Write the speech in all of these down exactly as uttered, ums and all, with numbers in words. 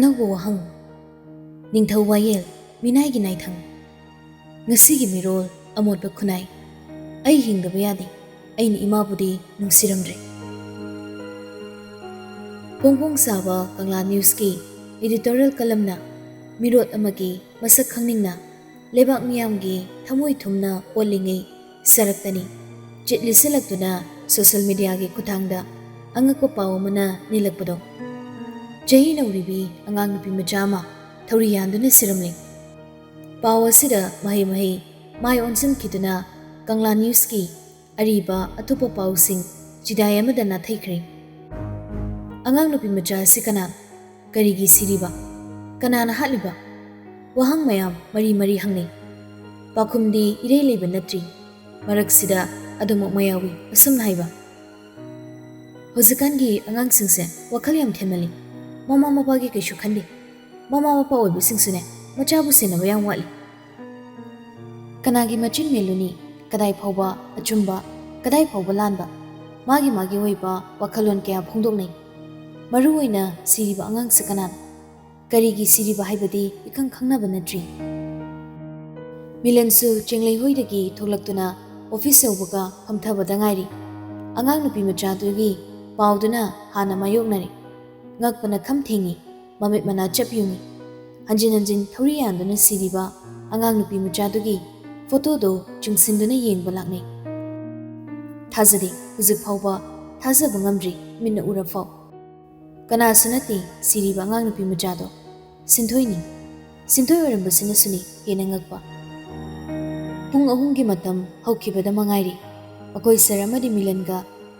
ꯑꯅꯧꯕ ꯋꯥꯍꯪ, ꯅꯤꯡꯊꯧ ꯋꯥꯌꯦꯜ, ꯃꯤꯅꯥꯏꯒꯤ ꯅꯥꯏꯊꯪ, ꯉꯁꯤꯒꯤ ꯃꯤꯔꯣꯜ, ꯑꯃꯣꯠꯄ ꯈꯨꯟꯅꯥꯏ꯫ ꯑꯩ ꯍꯤꯡꯗꯕ ꯌꯥꯗꯦ, ꯑꯩꯅ ꯏꯃꯥꯕꯨꯗꯤ ꯅꯨꯡꯁꯤꯔꯝꯗ꯭ꯔꯦ꯫ ꯐꯣꯡ ꯐꯣꯡ ꯁꯥꯕ ꯀꯪꯂꯥ ꯅ꯭ꯌꯨꯁꯀꯤ editorial columnꯅ ꯃꯤꯔꯣꯠ ꯑꯃꯒꯤ ꯃꯁꯛ ꯈꯪꯅꯤꯡꯅ ꯂꯩꯕꯥꯛ ꯃꯤꯌꯥꯝꯒꯤ ꯊꯃꯣꯏ ꯊꯨꯝꯅ ꯑꯣꯜꯂꯤꯉꯩ ꯁꯔꯛꯇꯅꯤ ꯆꯤꯠ ꯂꯤꯁꯤꯜꯂꯛꯇꯨꯅ social mediaꯒꯤ ꯈꯨꯠꯊꯥꯡꯗ ꯑꯉꯛꯄ ꯄꯥꯎ ꯑꯃꯅ ꯅꯤꯜꯂꯛꯄꯗꯣ꯫ ꯆꯍꯤ ꯅꯧꯔꯤꯕꯤ ꯑꯉꯥꯡ ꯅꯨꯄꯤ ꯃꯆꯥ ꯑꯃ ꯊꯧꯔꯤ ꯌꯥꯟꯗꯨꯅ ꯁꯤꯔꯝꯂꯦ꯫ ꯄꯥꯎ ꯑꯁꯤꯗ ꯃꯍꯩ ꯃꯍꯩ ꯃꯥꯏ ꯑꯣꯟꯁꯤꯟꯈꯤꯗꯨꯅ ꯀꯪꯂꯥ ꯅ꯭ꯌꯨꯁꯀꯤ ꯑꯔꯤꯕ ꯑꯇꯣꯞꯄ ꯄꯥꯎꯁꯤꯡ ꯆꯤꯗꯥꯏ ꯑꯃꯗ ꯅꯥꯊꯩꯈ꯭ꯔꯦ꯫ ꯑꯉꯥꯡ ꯅꯨꯄꯤ ꯃꯆꯥ ꯑꯁꯤ ꯀꯅꯥ? ꯀꯔꯤꯒꯤ ꯁꯤꯔꯤꯕ? ꯀꯅꯥꯅ ꯍꯥꯠꯂꯤꯕ? ꯋꯥꯍꯪ ꯃꯌꯥꯝ ꯃꯔꯤ ꯃꯔꯤ ꯍꯪꯅꯩ꯫ ꯄꯥꯎꯈꯨꯝꯗꯤ ꯏꯔꯩ ꯂꯩꯕ ꯅꯠꯇ꯭ꯔꯤ꯫ ꯃꯔꯛꯁꯤꯗ ꯑꯗꯨꯃꯛ ꯃꯌꯥꯎꯏ ꯑꯁꯨꯝꯅ ꯍꯥꯏꯕ: "ꯍꯧꯖꯤꯛꯀꯥꯟꯒꯤ ꯑꯉꯥꯡꯁꯤꯡꯁꯦ ꯋꯥꯈꯜ ꯌꯥꯝ ꯊꯦꯝꯃꯜꯂꯤ꯫ ꯃꯃꯥ ꯃꯄꯥꯒꯤ ꯀꯩꯁꯨ ꯈꯟꯗꯦ꯫ ꯃꯃꯥ ꯃꯄꯥ ꯑꯣꯏꯕꯁꯤꯡꯁꯨꯅꯦ ꯃꯆꯥꯕꯨ ꯁꯦꯟꯅꯕ ꯌꯥꯝ ꯋꯥꯠꯂꯤ꯫" ꯀꯅꯥꯒꯤ ꯃꯆꯤꯟ ꯃꯦꯜꯂꯨꯅꯤ? ꯀꯗꯥꯏ ꯐꯥꯎꯕ ꯑꯆꯨꯝꯕ, ꯀꯗꯥꯏ ꯐꯥꯎꯕ ꯂꯥꯟꯕ? ꯃꯥꯒꯤ ꯃꯥꯒꯤ ꯑꯣꯏꯕ ꯋꯥꯈꯜꯂꯣꯟ ꯀꯌꯥ ꯐꯣꯡꯗꯣꯛꯅꯩ꯫ ꯃꯔꯨꯑꯣꯏꯅ ꯁꯤꯔꯤꯕ ꯑꯉꯥꯡꯁꯤ ꯀꯅꯥꯅꯣ? ꯀꯔꯤꯒꯤ ꯁꯤꯔꯤꯕ ꯍꯥꯏꯕꯗꯤ ꯏꯈꯪ ꯈꯪꯅꯕ ꯅꯠꯇ꯭ꯔꯤ꯫ ꯃꯤꯂꯟꯁꯨ ꯆꯦꯡꯂꯩꯍꯣꯏꯗꯒꯤ ꯊꯣꯛꯂꯛꯇꯨꯅ office ꯌꯧꯕꯒ ꯐꯝꯊꯕꯗ ꯉꯥꯏꯔꯤ꯫ ꯑꯉꯥꯡ ꯅꯨꯄꯤ ꯃꯆꯥꯗꯨꯒꯤ ꯄꯥꯎꯗꯨꯅ ꯍꯥꯟꯅ ꯃꯥꯌꯣꯛꯅꯔꯦ꯫ ꯉꯛꯄꯅ ꯈꯝ ꯊꯦꯡꯉꯤ, ꯃꯃꯤꯠ ꯃꯅꯥ ꯆꯞ ꯌꯨꯡꯉꯤ꯫ ꯍꯟꯖꯤꯟ ꯍꯟꯖꯤꯟ ꯊꯧꯔꯤ ꯌꯥꯟꯗꯨꯅ ꯁꯤꯔꯤꯕ ꯑꯉꯥꯡ ꯅꯨꯄꯤ ꯃꯆꯥꯗꯨꯒꯤ photoꯗꯨ ꯆꯤꯡꯁꯤꯟꯗꯨꯅ ꯌꯦꯡꯕ ꯂꯥꯛꯅꯩ꯫ ꯊꯥꯖꯗꯦ, ꯍꯧꯖꯤꯛ ꯐꯥꯎꯕ ꯊꯥꯖꯕ ꯉꯝꯗ꯭ꯔꯤ, ꯃꯤꯠꯅ ꯎꯔꯐꯥꯎ꯫ ꯀꯅꯥꯁꯨ ꯅꯠꯇꯦ ꯁꯤꯔꯤꯕ ꯑꯉꯥꯡ ꯅꯨꯄꯤ ꯃꯆꯥꯗꯣ, ꯁꯤꯟꯊꯣꯏꯅꯤ꯫ ꯁꯤꯟꯊꯣꯏ ꯑꯣꯏꯔꯝꯕꯁꯤꯅꯁꯨꯅꯤ ꯍꯦꯟꯅ ꯉꯛꯄ꯫ ꯄꯨꯡ ꯑꯍꯨꯝꯒꯤ ꯃꯇꯝ ꯍꯧꯈꯤꯕꯗ ꯃꯉꯥꯏꯔꯤ ꯃꯈꯣꯏ ꯁꯔ ꯑꯃꯗꯤ ꯃꯤꯂꯟꯒ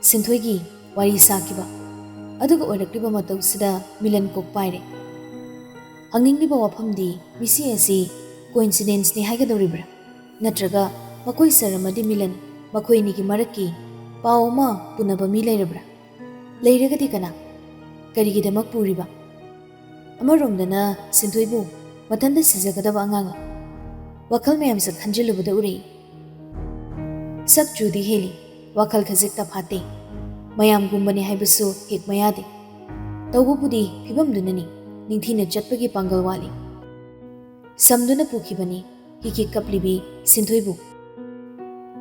ꯁꯤꯟꯊꯣꯏꯒꯤ ꯋꯥꯔꯤ ꯁꯥꯈꯤꯕ꯫ ꯑꯗꯨꯒ ꯑꯣꯏꯔꯛꯂꯤꯕ ꯃꯇꯧꯁꯤꯗ ꯃꯤꯂꯟ ꯀꯣꯛ ꯄꯥꯏꯔꯦ꯫ ꯍꯪꯅꯤꯡꯂꯤꯕ ꯋꯥꯐꯝꯗꯤ, ꯃꯤꯁꯤ ꯑꯁꯤ coincidenceꯅꯤ ꯍꯥꯏꯒꯗꯧꯔꯤꯕ꯭ꯔꯥ? ꯅꯠꯇ꯭ꯔꯒ ꯃꯈꯣꯏ ꯁꯔ ꯑꯃꯗꯤ ꯃꯤꯂꯟ ꯃꯈꯣꯏ ꯑꯅꯤꯒꯤ ꯃꯔꯛꯀꯤ ꯄꯥꯎ ꯑꯃ ꯄꯨꯅꯕ ꯃꯤ ꯂꯩꯔꯕ꯭ꯔꯥ? ꯂꯩꯔꯒꯗꯤ ꯀꯅꯥ? ꯀꯔꯤꯒꯤꯗꯃꯛ ꯄꯨꯔꯤꯕ? ꯑꯃꯔꯣꯝꯗꯅ ꯁꯤꯟꯊꯣꯏꯕꯨ ꯃꯊꯟꯇ ꯁꯤꯖꯒꯗꯕ ꯑꯉꯥꯡꯂ? ꯋꯥꯈꯜ ꯃꯌꯥꯝꯁꯦ ꯈꯟꯖꯤꯜꯂꯨꯕꯗ ꯎꯔꯛꯏ꯫ ꯁꯛ ꯆꯨꯗꯤ ꯍꯦꯜꯂꯤ, ꯋꯥꯈꯜ ꯈꯖꯤꯛꯇ ꯐꯥꯠꯇꯦ꯫ ꯃꯌꯥꯝꯒꯨꯝꯕꯅꯤ ꯍꯥꯏꯕꯁꯨ ꯍꯦꯛ ꯃꯌꯥꯗꯦ꯫ ꯇꯧꯕꯕꯨꯗꯤ ꯐꯤꯕꯝꯗꯨꯅꯅꯤ, ꯅꯤꯡꯊꯤꯅ ꯆꯠꯄꯒꯤ ꯄꯥꯡꯒꯜ ꯋꯥꯠꯂꯤ꯫ ꯁꯝꯗꯨꯅ ꯄꯨꯈꯤꯕꯅꯤ ꯍꯤꯒꯤ ꯀꯞꯂꯤꯕꯤ ꯁꯤꯟꯊꯣꯏꯕꯨ꯫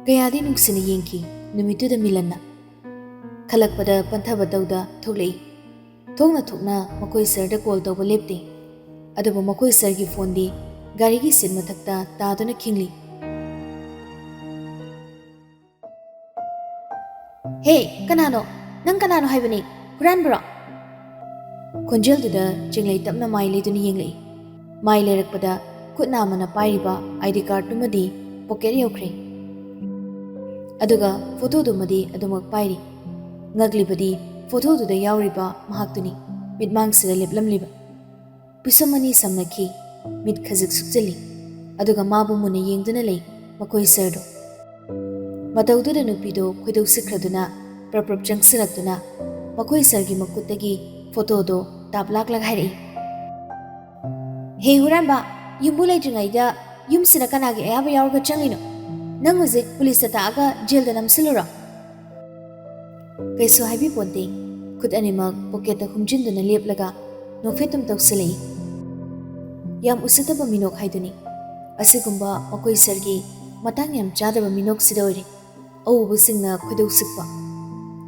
ꯀꯌꯥꯗꯤ ꯅꯨꯡꯁꯤꯅ ꯌꯦꯡꯈꯤ ꯅꯨꯃꯤꯠꯇꯨꯗ ꯃꯤꯂꯟꯅ꯫ ꯈꯜꯂꯛꯄꯗ ꯄꯟꯊꯕ ꯇꯧꯗ ꯊꯣꯛꯂꯛꯏ꯫ ꯊꯣꯡꯅ ꯊꯣꯛꯅ ꯃꯈꯣꯏ ꯁꯔꯗ ꯀꯣꯜ ꯇꯧꯕ ꯂꯦꯞꯇꯦ꯫ ꯑꯗꯨꯕꯨ ꯃꯈꯣꯏ ꯁꯔꯒꯤ ꯐꯣꯟꯗꯤ ꯒꯥꯔꯤꯒꯤ ꯁꯤꯠ ꯃꯊꯛꯇ ꯇꯥꯗꯨꯅ ꯈꯤꯡꯂꯤ꯫ "ꯍꯦ, ꯀꯅꯥꯅꯣ? ꯅꯪ ꯀꯅꯥꯅꯣ ꯍꯥꯏꯕꯅꯤ? ꯍꯨꯔꯥꯟꯕꯔꯣ?" ꯈꯣꯟꯖꯦꯜꯗꯨꯗ ꯆꯤꯡꯂꯩ ꯇꯞꯅ ꯃꯥꯏ ꯂꯩꯗꯨꯅ ꯌꯦꯡꯂꯛꯏ꯫ ꯃꯥꯏ ꯂꯩꯔꯛꯄꯗ ꯈꯨꯠ ꯅꯥꯝꯃꯅ ꯄꯥꯏꯔꯤꯕ ꯑꯥꯏ ꯗꯤ ꯀꯥꯔꯗꯇꯨꯃꯗꯤ ꯄꯣꯀꯦꯠ ꯌꯧꯈ꯭ꯔꯦ꯫ ꯑꯗꯨꯒ ꯐꯣꯇꯣꯗꯨꯃꯗꯤ ꯑꯗꯨꯃꯛ ꯄꯥꯏꯔꯤ꯫ ꯉꯛꯂꯤꯕꯗꯤ ꯐꯣꯇꯣꯗꯨꯗ ꯌꯥꯎꯔꯤꯕ ꯃꯍꯥꯛꯇꯨꯅꯤ, ꯃꯤꯠꯃꯥꯡꯁꯤꯗ ꯂꯦꯞꯂꯝꯂꯤꯕ꯫ ꯄꯤꯁꯨꯝ ꯑꯅꯤ ꯁꯝꯅꯈꯤ, ꯃꯤꯠ ꯈꯖꯤꯛ ꯁꯨꯛꯆꯤꯜꯂꯤ, ꯑꯗꯨꯒ ꯃꯥꯕꯨ ꯃꯨꯟꯅ ꯌꯦꯡꯗꯨꯅ ꯂꯩ ꯃꯈꯣꯏ ꯁꯔꯗꯣ꯫ ꯃꯇꯧꯗꯨꯗ ꯅꯨꯄꯤꯗꯣ ꯈꯣꯏꯗꯧ ꯁꯤꯛꯈ꯭ꯔꯗꯨꯅ ꯄ꯭ꯔꯞ ꯄ꯭ꯔꯞ ꯆꯪꯁꯤꯜꯂꯛꯇꯨꯅ ꯃꯈꯣꯏ ꯁꯔꯒꯤ ꯃꯈꯨꯠꯇꯒꯤ ꯐꯣꯇꯣꯗꯣ ꯇꯥꯞ ꯂꯥꯛꯂꯒ ꯍꯥꯏꯔꯛꯏ, "ꯍꯦ ꯍꯨꯔꯥꯟꯕ, ꯌꯨꯝꯕꯨ ꯂꯩꯇ꯭ꯔꯤꯉꯩꯗ ꯌꯨꯝꯁꯤꯗ ꯀꯅꯥꯒꯤ ꯑꯌꯥꯕ ꯌꯥꯎꯔꯒ ꯆꯪꯂꯤꯅꯣ? ꯅꯪ ꯍꯧꯖꯤꯛ ꯄꯨꯂꯤꯁꯇ ꯇꯥꯛꯑꯒ ꯖꯦꯜꯗ ꯅꯝꯁꯤꯜꯂꯨꯔꯣ?" ꯀꯩꯁꯨ ꯍꯥꯏꯕꯤꯄꯣꯟꯇꯦ꯫ ꯈꯨꯠ ꯑꯅꯤꯃꯛ ꯄꯣꯀꯦꯠꯇ ꯈꯨꯝꯖꯤꯟꯗꯨꯅ ꯂꯦꯞꯂꯒ ꯅꯣꯛꯐꯦꯠꯇꯨꯝ ꯇꯧꯁꯤꯜꯂꯛꯏ꯫ ꯌꯥꯝ ꯎꯁꯤꯠꯇꯕ ꯃꯤꯅꯣꯛ ꯍꯥꯏꯗꯨꯅꯤ꯫ ꯑꯁꯤꯒꯨꯝꯕ ꯃꯈꯣꯏ ꯁꯔꯒꯤ ꯃꯇꯥꯡ ꯌꯥꯝ ꯆꯥꯗꯕ ꯃꯤꯅꯣꯛꯁꯤꯗ ꯑꯣꯏꯔꯦ ꯑꯎꯕꯁꯤꯡꯅ ꯈꯣꯏꯗꯧ ꯁꯤꯛꯄ꯫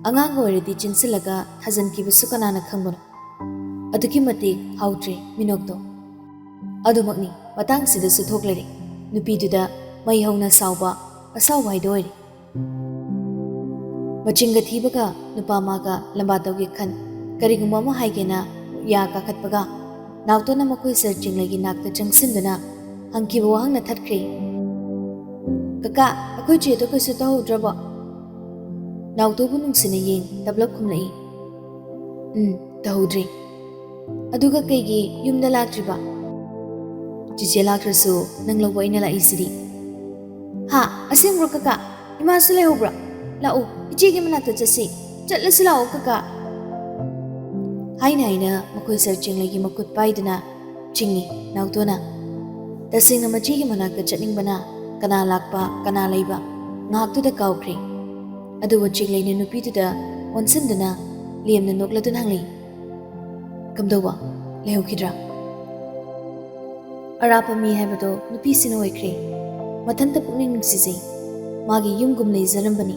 ꯑꯉꯥꯡꯒ ꯑꯣꯏꯔꯗꯤ ꯆꯦꯟꯁꯤꯜꯂꯒ ꯊꯥꯖꯤꯟꯈꯤꯕꯁꯨ ꯀꯅꯥꯅ ꯈꯪꯕꯅꯣ? ꯑꯗꯨꯛꯀꯤ ꯃꯇꯤꯛ ꯍꯥꯎꯇ꯭ꯔꯦ ꯃꯤꯅꯣꯛꯇꯣ꯫ ꯑꯗꯨꯃꯛꯅꯤ ꯃꯇꯥꯡꯁꯤꯗꯁꯨ ꯊꯣꯛꯂꯔꯦ꯫ ꯅꯨꯄꯤꯗꯨꯗ ꯃꯩ ꯍꯧꯅ ꯁꯥꯎꯕ ꯑꯁꯥꯎꯕ ꯍꯥꯏꯗꯣ ꯑꯣꯏꯔꯦ꯫ ꯃꯆꯤꯟꯒ ꯊꯤꯕꯒ ꯅꯨꯄꯥ ꯃꯥꯒ ꯂꯝꯕꯥ ꯇꯧꯒꯦ ꯈꯟ, ꯀꯔꯤꯒꯨꯝꯕ ꯑꯃ ꯍꯥꯏꯒꯦꯅ ꯌꯥ ꯀꯥꯈꯠꯄꯒ ꯅꯥꯎꯇꯣꯅ ꯃꯈꯣꯏ ꯁꯔ ꯆꯤꯡꯂꯩꯒꯤ ꯅꯥꯛꯇ ꯆꯪꯁꯤꯟꯗꯨꯅ ꯍꯪꯈꯤꯕ ꯋꯥꯍꯪꯅ ꯊꯠꯈ꯭ꯔꯦ꯫ "ꯀꯀꯥ, ꯑꯩꯈꯣꯏ ꯆꯦꯗꯣ ꯀꯩꯁꯨ ꯇꯧꯍꯧꯗ꯭ꯔꯕꯣ?" ꯅꯥꯎꯇꯣꯕꯨ ꯅꯨꯡꯁꯤꯅ ꯌꯦꯡ ꯇꯞꯂꯞ ꯈꯨꯝꯂꯛꯏ꯫ "ꯎꯝ, ꯇꯧꯍꯧꯗ꯭ꯔꯦ꯫ ꯑꯗꯨꯒ ꯀꯩꯒꯤ ꯌꯨꯝꯗ ꯂꯥꯛꯇ꯭ꯔꯤꯕ?" "ꯆꯤꯆꯦ ꯂꯥꯛꯇ꯭ꯔꯁꯨ ꯅꯪ ꯂꯧꯕ ꯑꯩꯅ ꯂꯥꯛꯏꯁꯤꯗꯤ꯫" "ꯍꯥ? ꯑꯁꯦꯡꯕ꯭ꯔꯣ ꯀꯀꯥ? ꯏꯃꯥꯁꯨ ꯂꯩꯍꯧꯕ꯭ꯔꯣ? ꯂꯥꯛꯑꯣ, ꯏꯆꯦꯒꯤ ꯃꯅꯥꯛꯇ ꯆꯠꯁꯤ꯫ ꯆꯠꯂꯁꯤ ꯂꯥꯛꯑꯣ ꯀꯀꯥ꯫" ꯍꯥꯏꯅ ꯍꯥꯏꯅ ꯃꯈꯣꯏ ꯁꯔ ꯆꯤꯡꯂꯩꯒꯤ ꯃꯈꯨꯠ ꯄꯥꯏꯗꯨꯅ ꯆꯤꯡꯏ ꯅꯥꯎꯇꯣꯅ꯫ ꯇꯁꯦꯡꯅ ꯃꯆꯦꯒꯤ ꯃꯅꯥꯛꯇ ꯆꯠꯅꯤꯡꯕꯅ ꯀꯅꯥ ꯂꯥꯛꯄ, ꯀꯅꯥ ꯂꯩꯕ ꯉꯥꯏꯍꯥꯛꯇꯨꯗ ꯀꯥꯎꯈ꯭ꯔꯦ꯫ ꯑꯗꯨꯕꯨ ꯆꯤꯡꯂꯩꯅ ꯅꯨꯄꯤꯗꯨꯗ ꯑꯣꯟꯁꯤꯟꯗꯨꯅ ꯂꯦꯝꯅ ꯅꯣꯛꯂꯗꯨꯅ ꯍꯪꯂꯛꯏ, "ꯀꯝꯗꯧꯕ? ꯂꯩꯍꯧꯈꯤꯗ꯭ꯔꯥ? ꯑꯔꯥꯞꯄ ꯃꯤ ꯍꯥꯏꯕꯗꯣ ꯅꯨꯄꯤꯁꯤꯅ ꯑꯣꯏꯈ꯭ꯔꯦ꯫ ꯃꯊꯟꯇ ꯄꯨꯛꯅꯤꯡ ꯅꯨꯡꯁꯤꯖꯩ꯫ ꯃꯥꯒꯤ ꯌꯨꯝꯒꯨꯝ ꯂꯩꯖꯔꯝꯕꯅꯤ꯫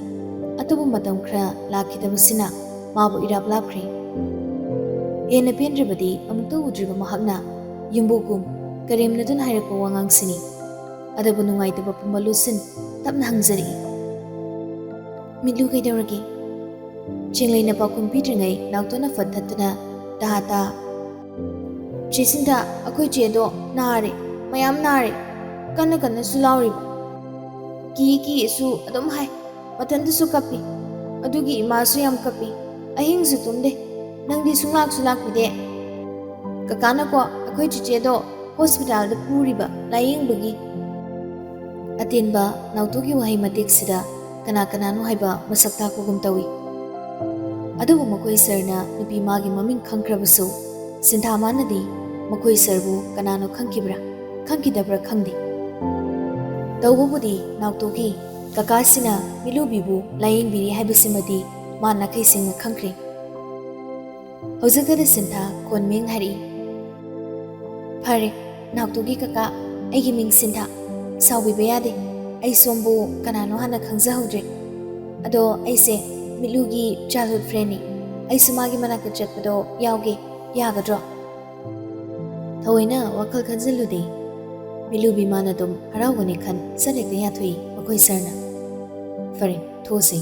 ꯑꯗꯨꯕꯨ ꯃꯇꯝ ꯈꯔ ꯂꯥꯛꯈꯤꯗꯕꯁꯤꯅ ꯃꯥꯕꯨ ꯏꯔꯥꯞ ꯂꯥꯞꯈ꯭ꯔꯦ꯫ ꯍꯦꯟꯅ ꯄꯦꯟꯗ꯭ꯔꯕꯗꯤ ꯑꯃꯨꯛꯇ ꯎꯗ꯭ꯔꯤꯕ ꯃꯍꯥꯛꯅ ꯌꯨꯝꯕꯨꯒꯨꯝ ꯀꯔꯦꯝꯅꯗꯨꯅ ꯍꯥꯏꯔꯛꯄ ꯋꯥꯉꯥꯡꯁꯤꯅꯤ꯫ ꯑꯗꯨꯕꯨ ꯅꯨꯡꯉꯥꯏꯇꯕ ꯄꯨꯝꯕ ꯂꯣꯠꯁꯤꯟ ꯇꯞꯅ ꯍꯪꯖꯔꯛꯏ꯫ "ꯃꯤꯠꯂꯨ, ꯀꯩꯗꯧꯔꯒꯦ?" ꯆꯤꯡꯂꯩꯅ ꯄꯥꯎꯈꯨꯝ ꯄꯤꯗ꯭ꯔꯤꯉꯩ ꯅꯥꯎꯇꯣꯅ ꯐꯠ ꯊꯠꯇꯨꯅ, "ꯇꯥ ꯇꯥ, ꯆꯦ ꯁꯤꯟꯊꯥ, ꯑꯩꯈꯣꯏ ꯆꯦꯗꯣ ꯅꯥꯔꯦ, ꯃꯌꯥꯝ ꯅꯥꯔꯦ, ꯀꯟꯅ ꯀꯟꯅꯁꯨ ꯂꯥꯎꯔꯤꯕ꯫ ꯀꯤ ꯀꯤꯁꯨ ꯑꯗꯨꯝ ꯍꯥꯏ, ꯃꯊꯟꯇꯁꯨ ꯀꯞꯄꯤ꯫ ꯑꯗꯨꯒꯤ ꯏꯃꯥꯁꯨ ꯌꯥꯝ ꯀꯞꯄꯤ, ꯑꯍꯤꯡꯁꯨ ꯇꯨꯝꯗꯦ꯫ ꯅꯪꯗꯤ ꯁꯨꯡꯂꯥꯛꯁꯨ ꯂꯥꯛꯄꯤꯗꯦ꯫ ꯀꯀꯥꯅꯀꯣ ꯑꯩꯈꯣꯏ ꯆꯤꯆꯦꯗꯣ ꯍꯣꯁꯄꯤꯇꯥꯜꯗ ꯄꯨꯔꯤꯕ ꯂꯥꯌꯦꯡꯕꯒꯤ꯫" ꯑꯇꯦꯟꯕ ꯅꯥꯎꯇꯣꯒꯤ ꯋꯥꯍꯩ ꯃꯇꯦꯛꯁꯤꯗ ꯀꯅꯥ ꯀꯅꯥꯅꯣ ꯍꯥꯏꯕ ꯃꯁꯛ ꯇꯥꯛꯄꯒꯨꯝ ꯇꯧꯏ꯫ ꯑꯗꯨꯕꯨ ꯃꯈꯣꯏ ꯁꯔꯅ ꯅꯨꯄꯤ ꯃꯥꯒꯤ ꯃꯃꯤꯡ ꯈꯪꯈ꯭ꯔꯕꯁꯨ, ꯁꯤꯟꯊꯥ ꯃꯥꯅꯗꯤ ꯃꯈꯣꯏ ꯁꯔꯕꯨ ꯀꯅꯥꯅꯣ ꯈꯪꯈꯤꯕ꯭ꯔꯥ, ꯈꯪꯈꯤꯗꯕ꯭ꯔꯥ ꯈꯪꯗꯦ꯫ ꯇꯧꯕꯕꯨꯗꯤ ꯅꯥꯎꯇꯣꯒꯤ ꯀꯀꯥꯁꯤꯅ ꯃꯤꯂꯨꯕꯤꯕꯨ ꯂꯥꯌꯦꯡꯕꯤꯔꯤ ꯍꯥꯏꯕꯁꯤꯃꯗꯤ ꯃꯥ ꯅꯥꯈꯩ ꯁꯦꯡꯅ ꯈꯪꯈ꯭ꯔꯦ꯫ ꯍꯧꯖꯤꯛꯇꯗ ꯁꯤꯟꯊꯥ ꯈꯣꯟ ꯃꯤꯡ ꯍꯥꯏꯔꯛꯏ꯫ "ꯐꯔꯦ, ꯅꯥꯎꯇꯣꯒꯤ ꯀꯀꯥ, ꯑꯩꯒꯤ ꯃꯤꯡ ꯁꯤꯟꯊꯥ꯫ ꯁꯥꯎꯕꯤꯕ ꯌꯥꯗꯦ, ꯑꯩ ꯁꯣꯝꯕꯨ ꯀꯅꯥꯅꯣ ꯍꯥꯟꯅ ꯈꯪꯖꯍꯧꯗ꯭ꯔꯦ꯫ ꯑꯗꯣ ꯑꯩꯁꯦ ꯃꯤꯠꯂꯨꯒꯤ childhood friendꯅꯤ꯫ ꯑꯩꯁꯨ ꯃꯥꯒꯤ ꯃꯅꯥꯛꯇ ꯆꯠꯄꯗꯣ ꯌꯥꯎꯒꯦ, ꯌꯥꯒꯗ꯭ꯔꯣ?" ꯊꯑꯣꯏꯅ ꯋꯥꯈꯜ ꯈꯟꯖꯤꯜꯂꯨꯗꯦ꯫ ꯃꯤꯂꯨꯕꯤ ꯃꯥꯅ ꯑꯗꯨꯝ ꯍꯔꯥꯎꯒꯅꯤ ꯈꯟ ꯁꯠ ꯍꯦꯛꯇ ꯌꯥꯊꯣꯛꯏ ꯃꯈꯣꯏ ꯁꯔꯅ꯫ "ꯐꯔꯦ, ꯊꯣꯛꯑꯁꯤ꯫"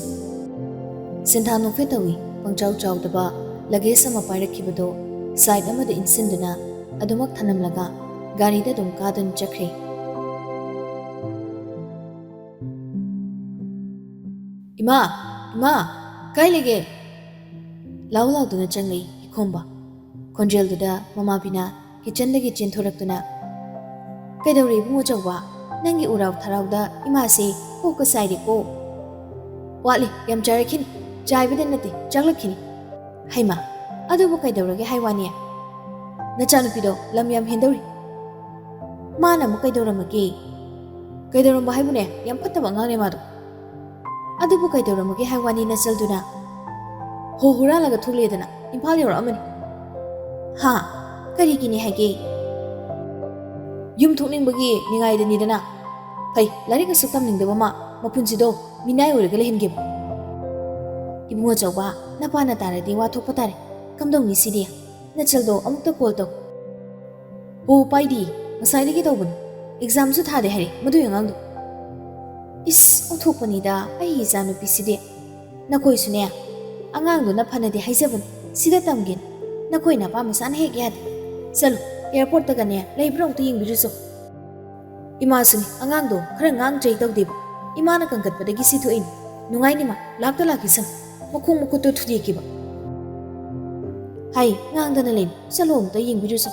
ꯁꯤꯟꯊꯥ ꯅꯣꯛꯐꯦꯠ ꯇꯧꯏ꯫ ꯄꯪꯆꯥꯎ ꯆꯥꯎꯗꯕ luggage ꯑꯃ ꯄꯥꯏꯔꯛꯈꯤꯕꯗꯣ side ꯑꯃꯗ ꯏꯟꯁꯤꯟꯗꯨꯅ ꯑꯗꯨꯃꯛ ꯊꯅꯝꯂꯒ ꯒꯥꯔꯤꯗ ꯑꯗꯨꯝ ꯀꯥꯗꯨꯅ ꯆꯠꯈ꯭ꯔꯦ꯫ "ꯏꯃꯥ! ꯏꯃꯥ! ꯀꯥꯏ ꯂꯩꯒꯦ?" ꯂꯥꯎ ꯂꯥꯎꯗꯨꯅ ꯆꯪꯂꯛꯏ ꯏꯈꯣꯝꯕ꯫ ꯈꯣꯟꯖꯦꯜꯗꯨꯗ ꯃꯃꯥꯕꯤꯅ kitchenꯗꯒꯤ ꯆꯦꯟꯊꯣꯔꯛꯇꯨꯅ, "ꯀꯩꯗꯧꯔꯦ ꯏꯕꯨꯡꯉꯣ ꯆꯥꯎꯕ? ꯅꯪꯒꯤ ꯎꯔꯥꯎ ꯊꯔꯥꯎꯗ ꯏꯃꯥꯁꯦ ꯀꯣꯛꯀ ꯆꯥꯏꯔꯦꯀꯣ꯫ ꯋꯥꯠꯂꯤ, ꯌꯥꯝ ꯆꯥꯏꯔꯛꯈꯤꯅꯤ꯫ ꯆꯥꯏꯕꯗ ꯅꯠꯇꯦ, ꯆꯥꯛꯂꯛꯈꯤꯅꯤ꯫ ꯍꯩꯃꯥ, ꯑꯗꯨꯕꯨ ꯀꯩꯗꯧꯔꯒꯦ ꯍꯥꯏ ꯋꯥꯅꯤ? ꯅꯆꯥꯅꯨꯄꯤꯗꯣ ꯂꯝ ꯌꯥꯝ ꯍꯦꯟꯗꯧꯔꯤ꯫" "ꯃꯥꯅ ꯑꯃꯨꯛ ꯀꯩꯗꯧꯔꯝꯃꯒꯦ?" "ꯀꯩꯗꯧꯔꯝꯕ ꯍꯥꯏꯕꯨꯅꯦ, ꯌꯥꯝ ꯐꯠꯇꯕ ꯑꯉꯥꯡꯅꯦ ꯃꯥꯗꯣ꯫" "ꯑꯗꯨꯕꯨ ꯀꯩꯗꯧꯔꯝꯃꯒꯦ ꯍꯥꯏ ꯋꯥꯅꯤ ꯅꯆꯜꯗꯨꯅ? ꯍꯣ ꯍꯨꯔꯥꯜꯂꯒ ꯊꯣꯛꯂꯛꯑꯦꯗꯅ ꯏꯝꯐꯥꯜ ꯌꯧꯔꯛꯑꯃꯅꯤ꯫" "ꯍꯥ? "ꯀꯔꯤꯒꯤꯅꯤ ꯍꯥꯏꯒꯦ?" "ꯌꯨꯝ ꯊꯣꯛꯅꯤꯡꯕꯒꯤ ꯅꯤꯡꯉꯥꯏꯗꯅꯤꯗꯅ꯫ ꯐꯩ, ꯂꯥꯏꯔꯤꯛ ꯑꯁꯨꯛ ꯇꯝꯅꯤꯡꯗꯕ ꯃꯥ ꯃꯄꯨꯟꯁꯤꯗꯣ ꯃꯤꯅꯥꯏ ꯑꯣꯏꯔꯒ ꯂꯩꯍꯟꯒꯦꯕ꯫ ꯏꯕꯨꯡꯉꯣ ꯆꯧꯕ, ꯅꯄꯥꯅ ꯇꯥꯔꯗꯤ ꯋꯥ ꯊꯣꯛꯄ ꯇꯥꯔꯦ꯫ ꯀꯝꯗꯧꯅꯤ ꯁꯤꯗꯤ? ꯅꯆꯜꯗꯣ ꯑꯃꯨꯛꯇ ꯀꯣꯜ ꯇꯧ꯫" "ꯍꯣ ꯄꯥꯏꯗꯤ, ꯉꯁꯥꯏꯗꯒꯤ ꯇꯧꯕꯅꯤ꯫ ꯑꯦꯛꯖꯥꯝꯁꯨ ꯊꯥꯗꯦ ꯍꯥꯏꯔꯦ ꯃꯗꯨꯒꯤ ꯑꯉꯥꯡꯗꯣ꯫" "ꯏꯁ, ꯑꯣꯟꯊꯣꯛꯄꯅꯤꯗ ꯑꯩ ꯏꯆꯥꯅꯨꯄꯤꯁꯤꯗꯤ꯫ ꯅꯈꯣꯏꯁꯨꯅꯦ, ꯑꯉꯥꯡꯗꯨꯅ ꯐꯅꯗꯤ ꯍꯥꯏꯖꯕꯅꯤ, ꯁꯤꯗ ꯇꯝꯒꯦꯅ꯫ ꯅꯈꯣꯏ ꯅꯄꯥ ꯃꯆꯥꯅ ꯍꯦꯛ ꯌꯥꯗꯦ꯫ ꯆꯠꯂꯨ, ꯑꯦꯌꯥꯔꯄꯣꯔꯠꯇꯒꯅꯦ ꯂꯩꯕ꯭ꯔꯥ ꯑꯃꯨꯛꯇ ꯌꯦꯡꯕꯤꯔꯨꯆꯣ꯫" "ꯏꯃꯥꯁꯨꯅꯤ, ꯑꯉꯥꯡꯗꯣ ꯈꯔ ꯉꯥꯡ ꯆꯩ ꯇꯧꯗꯦꯕ꯫ ꯏꯃꯥꯅ ꯀꯟꯈꯠꯄꯗꯒꯤ ꯁꯤ ꯊꯣꯛꯏꯅꯤ꯫ ꯅꯨꯡꯉꯥꯏꯅꯤꯃ, ꯂꯥꯛꯇ ꯂꯥꯛꯈꯤꯁꯅꯨ꯫ ꯃꯈꯣꯡ ꯃꯈꯨꯠꯇꯣ ꯊꯨꯗꯦꯛꯈꯤꯕ꯫" "ꯍꯥꯏ, ꯉꯥꯡꯗꯅ ꯂꯩꯅꯨ꯫ ꯆꯠꯂꯣ ꯑꯃꯨꯛꯇ ꯌꯦꯡꯕꯤꯔꯨꯆꯣ꯫